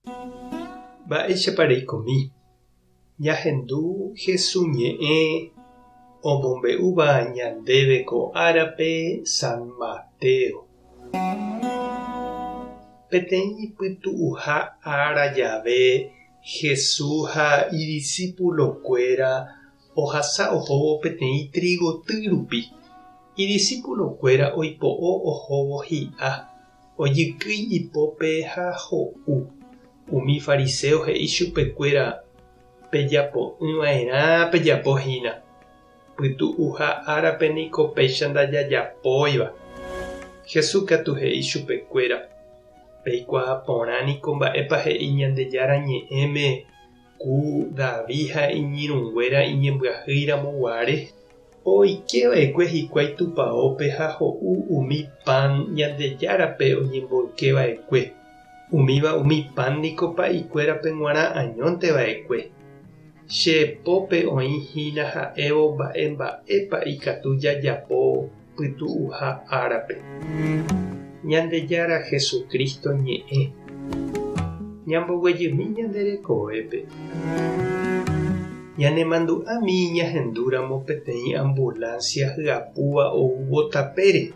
Mba'éichapa reikomi? Ñahendu Hesu ñe'ẽ omombe'úva ñandéve ko árape San Mateo. Peteĩ pytu'uha ára jave Hesu ha idisípulokuéra ohasa ohóvo peteĩ trigoty rupi. Idisípulokuéra oipo'o ohóvo hi'a. Ojykýi ipópe ha ho'u. Umi fariséo he'i chupekuéra, Pejapo'ỹ va'erã pejapo hína. Pytu'uha árape niko péicha ndajajapóiva. Jesús katu he'i chupekuéra, Peikuaa porã niko mba'épa he'i Ñandejára Ñe'ẽme ku David ha iñirũnguéra iñembyahýi ramo guare. Oike va'ekue hikuái tupaópe ha ho'u umi pan Ñandejárape oñemboyke va'ekue. Umíva umi pan niko pa'ikuérape g̃uarã añónte va'ekue. Che pópe oĩ hína ha'évo mba'e mba'épa ikatu jajapo pytu'uha árape. Ñandejára Jesucristo ñe'ẽ. Ñamboguejymi ñande rekovépe. Ñanemandu'ami ñahendúramo peteĩ ambulancia hyapúva oúvo tapére.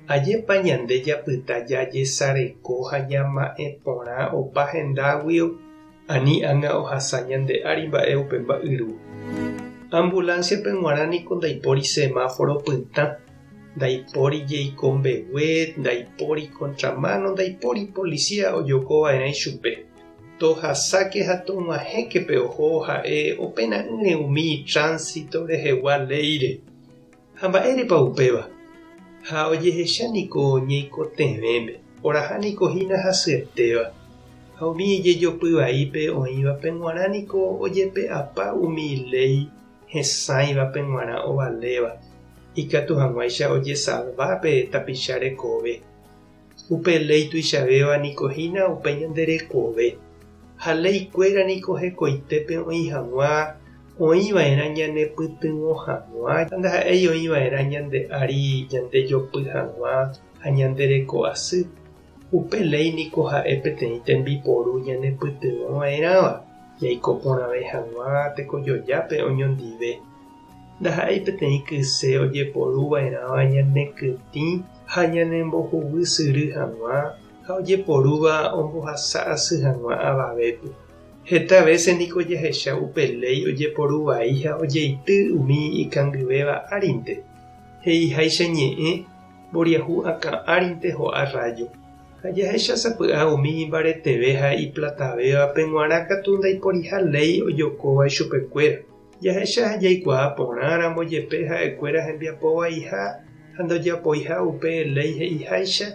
Ajépa ñande japyta jajesareko ha ñama'ẽ porã opa hendáguio ani ág̃a ohasa ñande ári mba'e upe mba'yru. Ambulancia-pe g̃uarã niko ndaipóri semáforo pytã, ndaipóri jeiko mbegue, ndaipóri contramano, ndaipóri policía ojokova'erã ichupe. Tohasáke ha tog̃uahẽke pe oho ha'e opena'ỹre umi tránsito rehegua léire. Ha mba'érepa upéva? Ha ojehecha niko ñeikotevẽme, oraha niko hína hasyetéva. Ha umi jejopy vaípe oĩvape g̃uarã niko ojepe'apa umi léi hesãivape g̃uarã ovaléva, ikatu hag̃uáicha ojesalva pe tapicha rekove. Upe léi tuichavéva niko hína upe ñande rekove, ha léi kuéra niko hekoitépe oĩ hag̃ua oĩ va'erã ñane pytyvõ hag̃ua, ndaha'éi oĩ va'erã ñande ári ñande jopy hag̃ua ha ñande reko asy. Upe léi niko ha'e peteĩ tembiporu ñane pytyvõ va'erãva jaiko porãve hag̃ua tekojojápe oñondive. Ndaha'éi peteĩ kyse ojeporu va'erãva ñanekytĩ ha ñanembohuguy syry hag̃ua ha ojeporúva ombohasa asy hag̃ua avavépe. Heta vése niko jahecha upe léi ojeporu vai ha ojeity umi ikangyvéva árinte. He'iháicha ñe'ẽ, mboriahu akã árinte ho'a rrájo. Ha jahecha sapy'a umi imbareteve ha iplatavévape g̃uarã katu ndaiporiha léi ojokóva ichupekuéra. Jahecha ha jaikuaa porãramo jepe ha'ekuéra hembiapo vaiha ha ndojapoiha upe léi he'iháicha,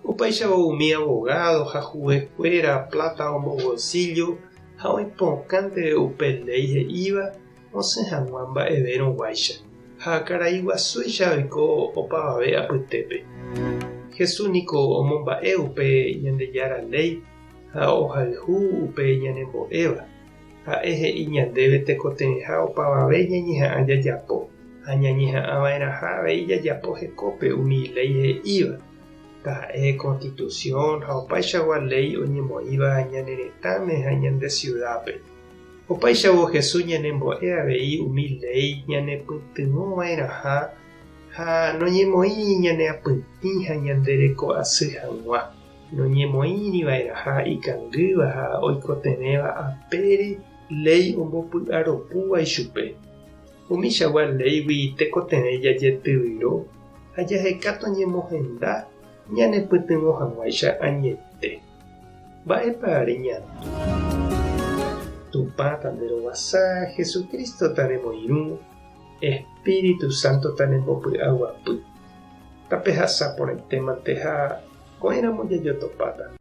opáichavo umi avogádo ha huekuéra pláta ombovolsíllo ha oipokãnte upe léi he'íva osẽ hag̃ua mba'evérõguáicha. Ha karai guasúicha oiko opavave apytépe. Jesús niko omomba'e upe Ñandejára léi ha ohayhu upe ñanembo'éva. Ha'e he'i ñandéve tekotevẽha opavave ñañeha'ã jajapo, ha ñañeha'ãva'erãha avei jajapo hekópe umi léi he'íva, taha'e Constitución ha opaichagua léi oñemoĩva ñane retãme ha ñande ciudad-pe. Opáichavo Jesús ñanembo'e avei umi léi ñanepytyvõva'erãha ha noñemoĩri ñaneapytĩ ha ñandereko'asy hag̃ua. Noñemoĩri va'erãha ikangýva ha oikotevẽva apére léi ombopy'aropúva ichupe. Umichagua léigui tekotevẽ jajetyvyro ha jaheka toñemohenda ñanepytyvõ hag̃uáicha añete. Mba'épa reñandu? Tupã tanderovasa, Jesucristo tanemoirũ, Espíritu Santo tanembopy'aguapy. Tapehasa porãitémante ha Ko'ẽramo jajotopáta.